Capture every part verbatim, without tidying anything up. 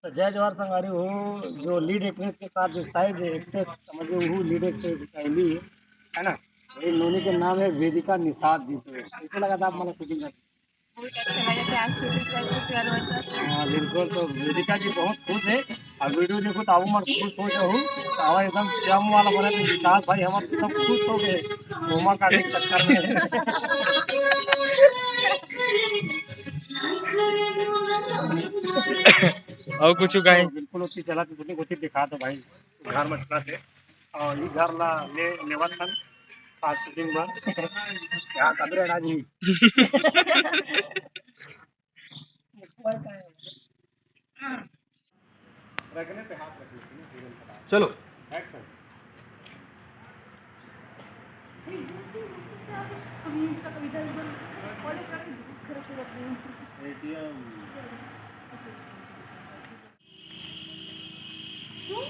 तो जय जोहार संगवारी हो, जो लीड एक्ट्रेस के साथ जो साइड एक्ट्रेस समझ लो, वो लीड एक्ट्रेस सहेली है, है ना? वही नोनी के नाम है वेदिका निषाद जी। तो कैसे लगा था आप मतलब शूटिंग करके? बहुत अच्छा लगा था आज शूटिंग करके प्योर वाटर। हाँ, बिल्कुल। तो वेदिका जी बहुत खुश है और वीडियो देखो तो आप मन खुश हो जाओ। तो आवा एकदम चम वाला बना तो विकास भाई हम एकदम खुश हो गए घूमा काटे के चक्कर में। और कुछ कहीं? बिल्कुल, उतनी चला थी शूटिंग, उतनी दिखा दो भाई। घर में चला थे और ये घर ला ले लेवा था आज शूटिंग बर। यहाँ कब रहना जी? रखने पे हाथ रख लेते हैं, पूरे में फटाक। चलो। एक्शन। कभी इसका, कभी इधर उधर, कॉलेज का भी बहुत खर्च हो रहा है। एटीएम। तुम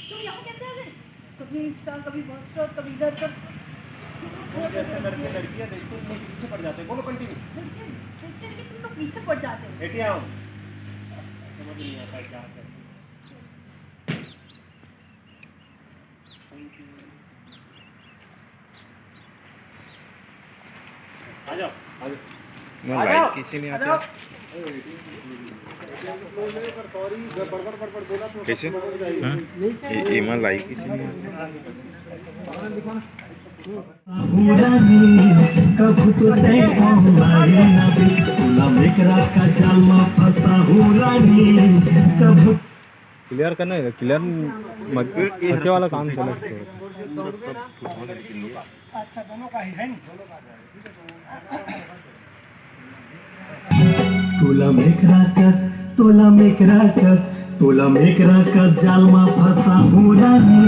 तुम यहाँ कैसे आ गए? कभी इंस्टा, कभी व्हाट्सएप, कभी इधर, कभी जैसे लड़के लड़कियां देखते हैं, पीछे पड़ जाते हैं। बोलो, कंटिन्यू। लड़के देखते हैं, लेकिन तुम लोग पीछे पड़ जाते हो। एटीएम। समझ नहीं आता है क्या, कैसे। Thank you. आ जाओ, आ जाओ। मैं आ लाइव जाओ, किसी नहीं आ आता। जाओ। कैसे? हाँ? ये, ये मैं लाइव किसी नहीं आता। बुरा नहीं, कभू तो तय ऑनलाइन ना बिक, तुला मेकरा का जाल में फंसा हूँ रानी, कभू क्लियर करना है, क्लियर मत, हंसे वाला काम चला थोड़ा सा। अच्छा, दोनों का ही है नी? तुला मेकरा कस, तुला मेकरा कस, तुला मेकरा कस जाल मा फंसा हूँ रानी,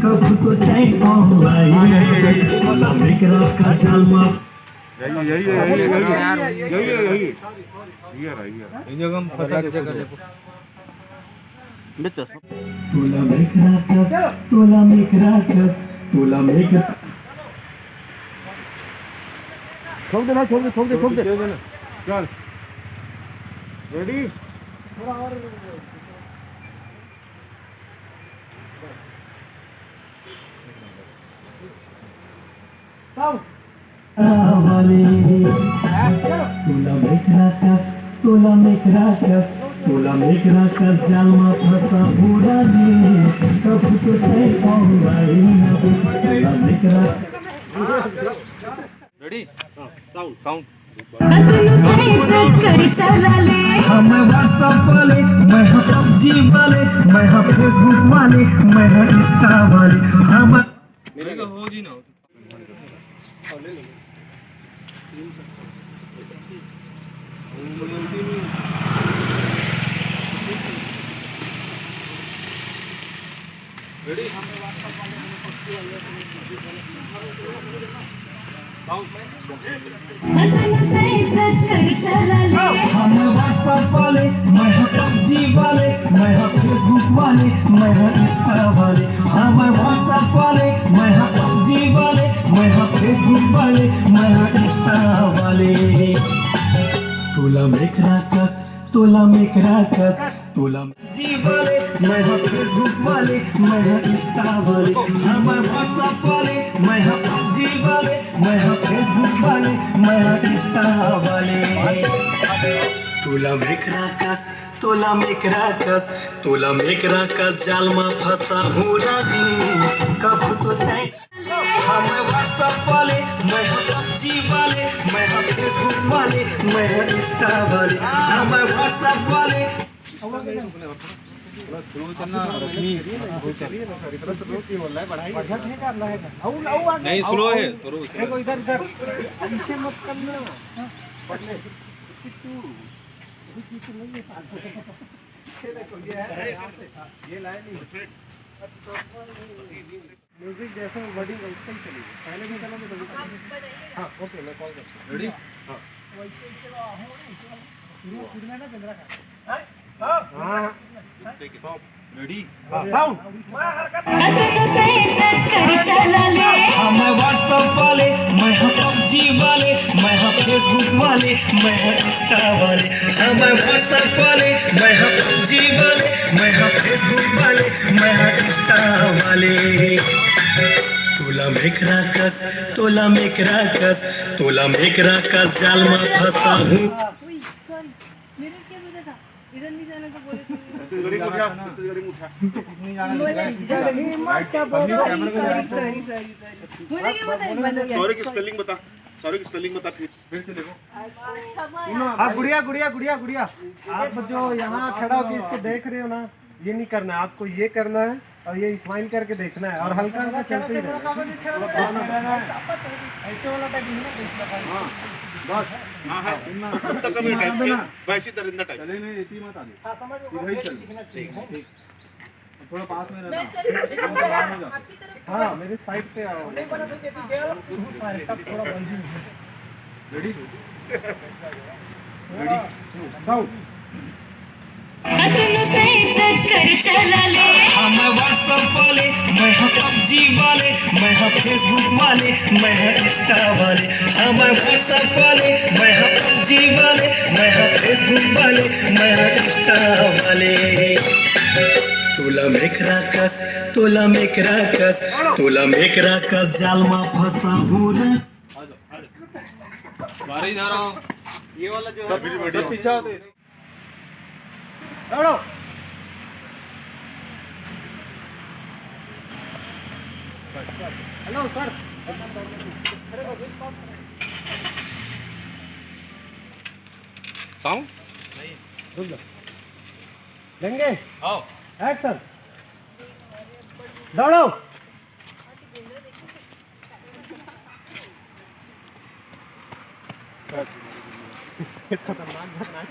कब तो तय ऑनलाइन, तुला मेकरा कस जाल मा। यही, यही, यही, यही, यही, यही, यही, यही। ये रहा, ये रहा। इन जगह हम फंसा देते हैं। तुला मेकरा कस, तुला मेकरा कस, तुला मेकरा। ठोक दे भाई, ठोक दे, ठोक दे, ठोक दे। चल। रेडी? थोड़ा और। साउंड। वाली। तुला मेकरा कस, तुला मेकरा कस, तुला मेकरा कस जाल मा फंसा हूँ रानी, कब तो तय ऑनलाइन, तुला मेकरा। रेडी? हाँ, साउंड, साउंड। कतनो तेज चक्कर चला ले। हम WhatsApp वाले, मैं हाँ PUBG वाले, मैं हाँ Facebook वाले, मैं हाँ Insta वाले, हम मेरे का हो जी ना हो। रेडी? हम WhatsApp वाले, मैं हाँ PUBG वाले, मैं हाँ Facebook वाले, मैं हाँ Insta वाले। हम WhatsApp वाले, मैं हाँ PUBG वाले, मैं हाँ Facebook वाले, मैं हाँ Insta वाले। तुला मेकरा कस, तुला मेकरा कस, तुला जी वाले, मैं हाँ Facebook वाले, मैं हाँ Insta वाले, हाँ मैं WhatsApp वाले, मैं हाँ PUBG वाले, मैं हाँ Facebook वाले, मैं हाँ Insta वाले। तुला मेकरा कस, तुला मेकरा कस, तुला मेकरा कस जाल मा फंसा हूँ रानी, कब तो तय। हाँ मैं WhatsApp वाले, मैं हाँ PUBG वाले, मैं हाँ Facebook वाले, मैं हाँ Insta वाले, हाँ मैं WhatsApp वाले। थोड़ा स्लो चलना, रश्मि, स्लो चल। चलिए ना सर, इतना स्लो क्यों बोल रहा है? बढ़ाइए। बढ़िया ठीक है, आप लाएगा। नहीं, स्लो है, थोड़ा स्लो। देखो इधर, इधर। इसे मत करना। पकड़ ले। ये देखो, ये है, यहाँ से। ये लाए नहीं। म्यूजिक जैसे वर्डिंग है, उससे ही चलेगी। पहले भी चलोगे तो भी चलेगी। हाँ, ओके, मैं कॉल करता हूँ। रेडी? हाँ। वैसे, वैसे वो हो रही है, शुरू, शुरू में ना बेंद्रा का। हाँ? हाँ। हाँ। रेडी? हाँ, साउंड। कतनो तेज चक्कर चला ले। हाँ, मैं WhatsApp वाले, मैं हाँ PUBG वाले, मैं हाँ Facebook वाले, मैं हाँ Insta वाले। हाँ, मैं WhatsApp वाले, मैं हाँ PUBG वाले। तोला मेकरा कस, तोला मेकरा कस, तोला मेकरा कस जाल मा फंसाहूं। Sorry, मेरे क्या बोला था? इधर नहीं जाना तो बोले थे। छत्तीसगढ़ी को क्या? छत्तीसगढ़ी में उठा। Sorry, sorry, sorry, sorry, sorry। मुझे क्या पता, बंद हो गया। Sorry की spelling बता। Sorry की spelling बता फिर। फिर से देखो। हाँ, गुड़िया, गुड़िया, गुड़िया, गुड़िया, आप जो यहाँ खड़ा होकर इसको देख रहे हो ना, ये नहीं करना है, आपको ये करना है और ये smile करके देखना है और हल्का हल्का चलते ही रहना है। ऐसे वाला टाइप नहीं ना, हाँ, बस। हाँ, हाँ। कुत्ता कमी टाइप के, वैसी दरिंदा टाइप। चले नहीं, इतनी मत आगे। हाँ, समझ लो, सीधा ही चल। ठीक, ठीक। थोड़ा पास में रहना। मैं चल रही हूँ। हाँ, मेरे side पे आओ। Ready? Ready? Go. कतनो तैं चक्कर चला ले। हाँ, मैं WhatsApp वाले, मैं हाँ PUBG वाले, मैं हाँ Facebook वाले, मैं हाँ Insta वाले। हाँ, मैं WhatsApp वाले, मैं हाँ PUBG वाले, मैं हाँ Facebook वाले, मैं हाँ Insta वाले। तोला मेकरा कस, तोला मेकरा कस, तोला मेकरा कस जाल मा फंसाहूं रे। बाहर ही जा रहा हूँ। ये वाला जो सब है, सब पीछे आओ तो। दौड़ो। Hello sir। Sound? रुक जाओ। लेंगे? आओ। Action। दौड़ो। खतरनाक, खतरनाक।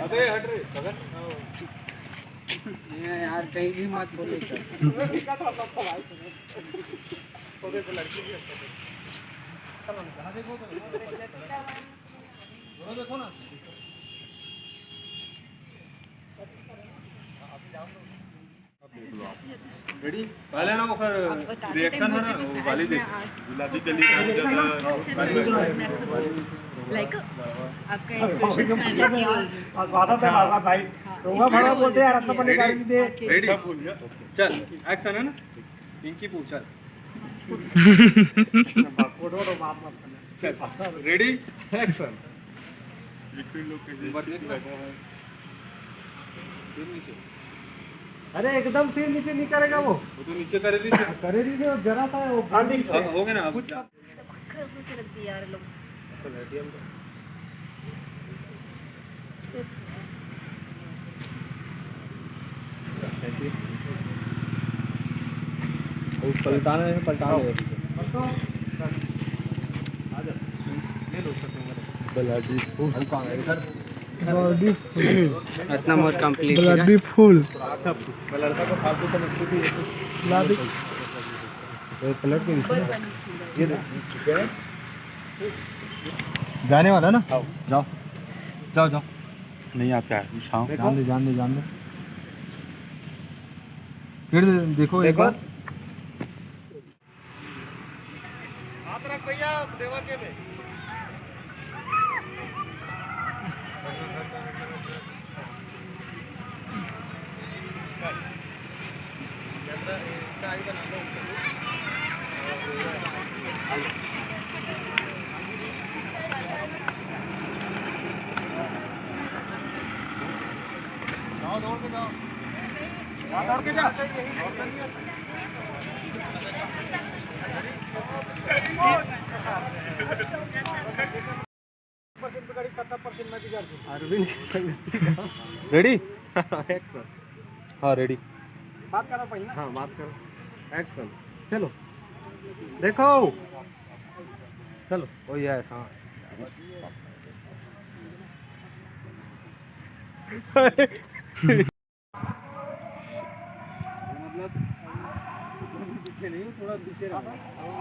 अबे हट रे, पकड़। ये यार, कहीं भी मत बोले सर। Ready? पहले ना वो फिर reaction है ना, वो वाली देख। गुलाबी कली, लाइक आपका expression। ज्यादा से मारना भाई। हाँ, रोमा इसलिए भड़ा बोलते हैं यार, अपना पन्नी काट दे। Ready? चल, action है ना? पिंकी पूछ, चल। चल, ready? Action। अरे एकदम से नीचे नहीं करेगा वो। वो तो नीचे करे रही थी। करे रही थी, वो जरा सा है वो। हाँ, ठीक है। हो गया ना, अब कुछ। खराब होके रख दिया यार लोग। वो पलटाना है, पलटाना है। Bloody full। Bloody full। इतना मोर complete है। Bloody full। Bloody। ये पलट के नीचे। ये देख। जाने वाला है ना? आओ। जाओ। जाओ, जाओ। नहीं, आप क्या है? बिछाओ। देखो। जान दे, जान दे, जान दे। फिर देखो एक देखो। बार। हाथ रख भैया, देवा के में। जाओ, दौड़ के जाओ। जा, दौड़ के जा। Percent पे गाड़ी सत्तर percent में भी जा रही है। अरविंद के संग। Ready? Action। हाँ, ready। बात करना पड़ी ना। हाँ, बात करो। Action। चलो। देखो। चलो। Oh yes, हाँ। मतलब, पीछे नहीं हूँ, थोड़ा पीछे रहो। अब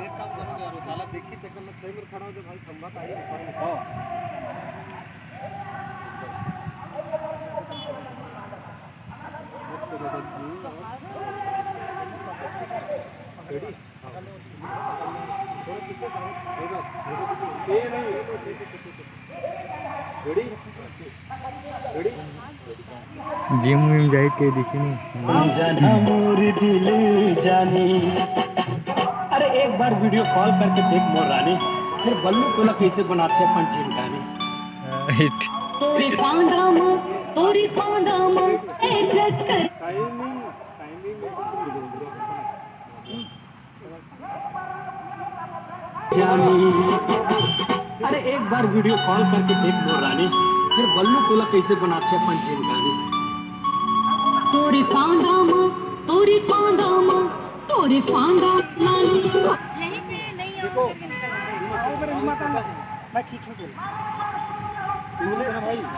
एक काम करो ना यार, वो साला देखिए, तक मैं सही में खड़ा हो जाऊँ भाई, खंभा तो आई ऊपर में। हाँ। Ready? हाँ। थोड़ा पीछे जाओ। हो गया, हो गया, पीछे। ये नहीं, ये नहीं, ये नहीं, ये नहीं। जिम विम जाही ते दिखे नहीं। जाना मोर दिल जानी। अरे एक बार वीडियो कॉल करके देख मोर रानी, फिर बल्लू तोला कैसे बनाथे अपन जिंदगानी। तोरी फांदा म, तोरी फांदा म, ए चक्कर। जानी। अरे एक बार वीडियो कॉल करके देख मोर रानी, फिर बल्लू तोला कैसे बनाथे अपन जिंदगानी। तोरी फांदा म, तोरी फांदा म, तोरी फांदा लाली। यहीं पे नहीं आओ करके निकल गए। मैं खींचू तो। भाई,